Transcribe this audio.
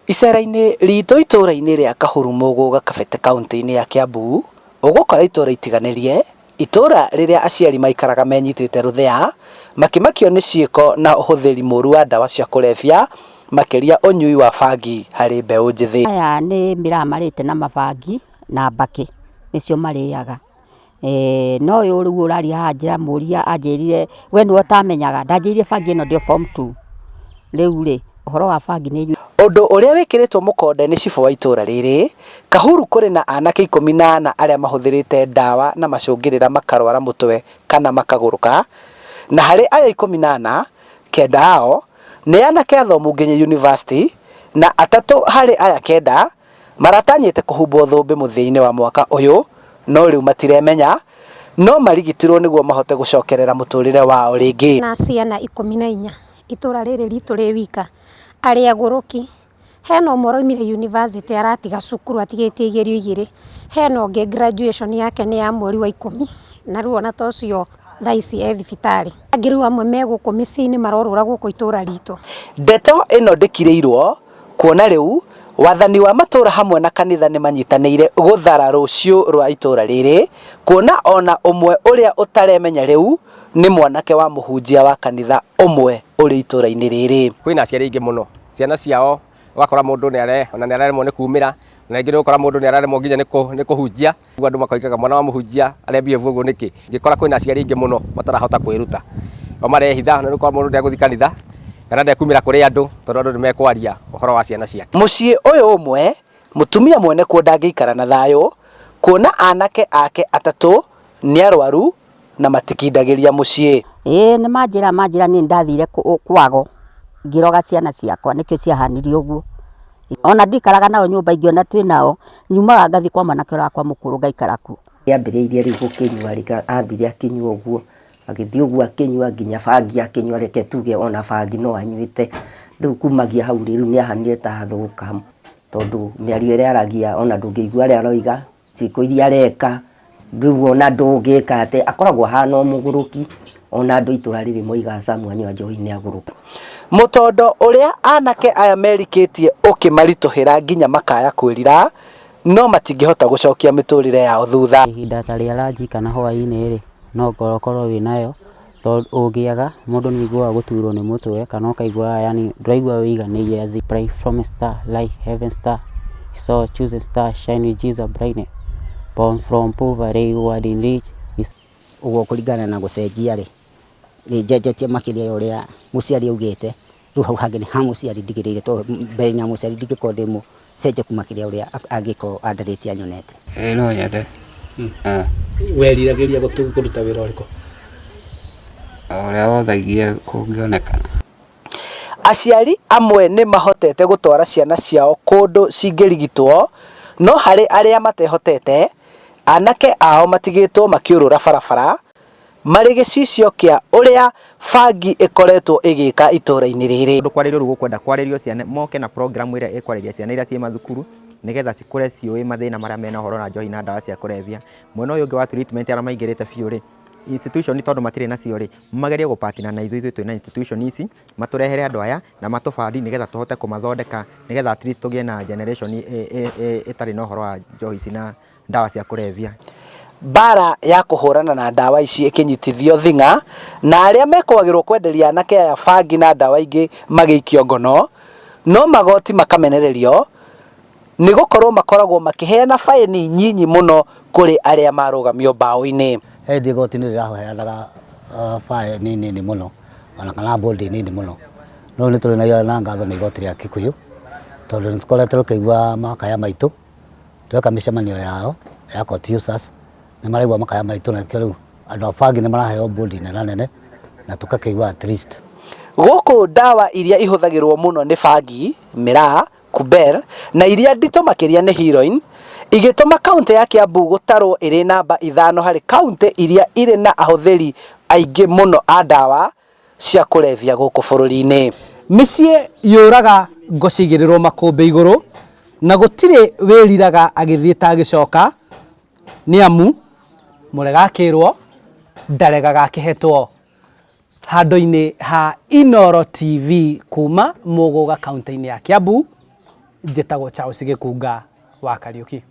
Icera-inĩ ritũ itũra-inĩ rĩa Kahurumũgũ Gakabete kauntĩ-inĩ ya Kiambu, ũgũkora itũra itiganĩrie, itũra rĩrĩa aciari maikaraga menyitĩte rũthĩa, makĩmakio nĩ ciĩko na ũhũthĩri mũru wa ndawa cia kũrebia, makĩria ũnyui wa bangi harĩ mbeũ njĩthĩ. Aya nĩ mĩraa marĩte na mabangi na mbakĩ nĩcio marĩaga. No ũyũ rĩu ũraria haha ndĩramũria anjĩrire we nĩwe ũtamenyaga, ndanjĩrire bangi ĩno ndĩ o form two. Rĩu rĩ, ũhoro wa bangi nĩ. Ũndũ ũrĩa wĩkĩrĩtwo mũkonde nĩ cibũ wa itũra rĩrĩ, Kahuru kũrĩ na anake 14 arĩa mahũthĩrĩte ndawa na macũngĩrĩra makarwara mũtwe kana makagũrũka, na harĩ aya 14, kenda ao nĩ anake athomu nginya yunivasĩtĩ na atatũ harĩ aya kenda Maratanyĩte kũhumbwo thũmbĩ mũthia-inĩ wa mwaka ũyũ no rĩu matiremenya, no marigitirwo nĩguo mahote gũcokerera mũtũrĩre wao rĩngĩ. Na ciana 14 itũra rĩrĩ ritũ rĩ wika arĩ agũrũki. Hena ũmwe ũraumire university aratiga cukuru atigĩtie igerio igĩrĩ. Hena ũngĩ graduation yake nĩ ya mweri wa 10 na rĩu ona ta ũcio thaa ici e thibitarĩ. Angĩ rĩu amwe me gũkũ mĩciĩ-inĩ marorũra gũkũ itũra ritũ. Ndeto ĩno ndĩkirĩirwo Kuona rĩu, wathani wa matũũra hamwe na kanitha nĩ manyitanĩire gũthara rũciũ rwa itũũra rĩrĩ, kuona ona ũmwe ũrĩa ũtaremenya rĩu nĩ mwanake wa mũhunjia wa kanitha ũmwe ũrĩ itũũra-inĩ rĩrĩ. Kwĩna aciari aingĩ mũno, ciana ciao ũgakora mũndũ nĩ ona nĩ araremwo nĩ kumĩra, na rĩngĩ nĩ ũgũkora mũndũ nĩ araremwo nginya nĩ kũhunjia. Ũguo andũ makoigaga mwana wa mũhunjia are behave ũguo nĩkĩ? Ngĩkora kwĩna aciari aingĩ mũno matarahota kwĩruta. O marehitha na rĩu mũndũ ndegũthiĩ kanitha kana ndekumĩra kũrĩ andũ tondũ andũ nĩ mekwaria ũhoro wa ciana ciake. Mũciĩ ũyũ ũmwe, mũtumia mwene kuo ndangĩikara na thayũ, kuona anake ake atatũ nĩ arwaru na matikindagĩria mũciĩ. Ĩĩ nĩ manjĩra manjĩra niĩ nĩndathire kwago ngĩroga ciana ciakwa nĩkĩo ciahanire ũguo. Ona ndikaraga nao nyũmba ingĩona twĩ nao, nyumaga ngathiĩ kwa mwanake ũrĩa wakwa mũkũrũ ngaikara kuo. Nĩambĩrĩirie rĩu gũkĩnyua rĩ, athire akĩnyua ũguo, agĩthiĩ ũguo akĩnyua nginya bangi akĩnyua, reke tuge ona bangi no anyuĩte. Rĩu kumagia hau rĩ, rĩu nĩ ahanire ta athũka tondũ mĩario ĩrĩa aragia ona ndũngĩigua ũrĩa aroiga. Ciĩko iria areka, rĩu ona ndũngĩka atĩa, akoragwo ahana o mũgũrũki, ona andũ a itũra rĩrĩ moigaga Sam anyua njohi nĩ agũrũka. Mũtondo ũrĩa anake aya merikĩtie ũkĩmaritũhĩra nginya makaya kwĩrira, no matingĩhota gũcokia mĩtũrĩre yao thutha. Ihinda ta rĩa ranji kana hwaĩ-inĩ rĩ, no ũkorwo wĩnayo. Tondũ ũngĩaga mũndũ nĩ aiguaga gũturwo nĩ mũtwe kana ũkaigua yaani ndũraigua wĩiganĩire as in pray from a star like heaven star so choose a star shine with Jesus brightly born from poverty world in rich is Ũguo kũringana na gũcenjia rĩ, nĩ njenjetie makĩria ya ũrĩa mũciari augĩte, rĩu hau hangĩ nĩ ha mũciari ndigĩrĩire tondũ mbere ya mũciari ndingĩkorwo ndĩ mũcenjeku makĩria ya ũrĩa angĩkorwo andarĩtie anyonete. Ĩĩ no nyende. Weriragĩria kũruta wĩra ũrĩkũ? Ũrĩa wothe ũngĩonekana. Aciari amwe nĩ mahotete gũtwara ciana ciao kũndũ cingĩrigitwo, no harĩ arĩa matehotete, anake ao matigĩtwo makĩũrũra barabara marĩ gĩcicio kĩa ũrĩa bangi ĩkoretwo ĩgĩka itũra-inĩ rĩrĩ. Ũndũ kwarĩrio rĩu gũkwenda kwarĩrio ciana moke na program ĩrĩa ĩkwarĩria ciana iria ciĩ mathukuru nĩgetha cikũre ciũĩ mathĩna marĩa mena ũhoro na njohi na ndawa cia kũrebia. Mwena ũyũ ũngĩ wa treatment arĩa maingĩrĩte biũ rĩ, institution tondũ matirĩ nacio rĩ, magerie gũ partner na ithuĩ, ithuĩ twĩna institution ici, matũrehere andũ aya na matũ fund nĩgetha tũhote kũmathondeka nĩgetha at least tũgĩe na generation ĩtarĩ na ũhoro wa njohi ici na ndawa cia kũrebia. Mbara ya kũhũrana na ndawa ici ĩkĩnyitithio thing'a na arĩa mekũagĩrwo kwenderia anake aya bangi na ndawa ingĩ magĩikio ngono, no magoti makamenererio nĩ gũkorwo makoragwo makĩheana baĩni nyinyi mũno kũrĩ arĩa marũgamio mbaũ-inĩ. He hĩndĩ igoti nĩ rĩraheanaga baĩni nini mũno ona kana bond nini mũno, no rĩu nĩ tũrĩ na ngatho nĩ igoti rĩa Kikuyu tondũ nĩ tũkoretwo tũkĩigua makaya maitũ. Tweka mĩcemanio yao ya court users nĩ maraigua makaya maitũ na nĩkĩo rĩu andũ a bangi nĩ maraheo bond nenanene na tũgakĩigua at least. Gũkũ ndawa iria ihũthagĩrwo mũno nĩ bangi, mĩraa, kuber na iria nditũ makĩria nĩ heroin, igĩtũma kauntĩ ya Kiambu gũtarwo ĩrĩ namba ithano harĩ kauntĩ iria irĩ na ahũthĩri aingĩ mũno a ndawa cia kũrebia gũkũ bũrũri-inĩ. Mĩciĩ yũraga ngo ciaigĩrĩrwo makũmbĩ igũrũ na gũtirĩ wĩriraga agĩthiĩ ta agĩcoka nĩ amu mũrega akĩrwo ndaregaga akĩhetwo. Handũ-inĩ ha Inooro TV kuma Mũgũga kauntĩ-inĩ ya Kiambu, Njĩtagwo Charles Gĩkunga wa Kariũki.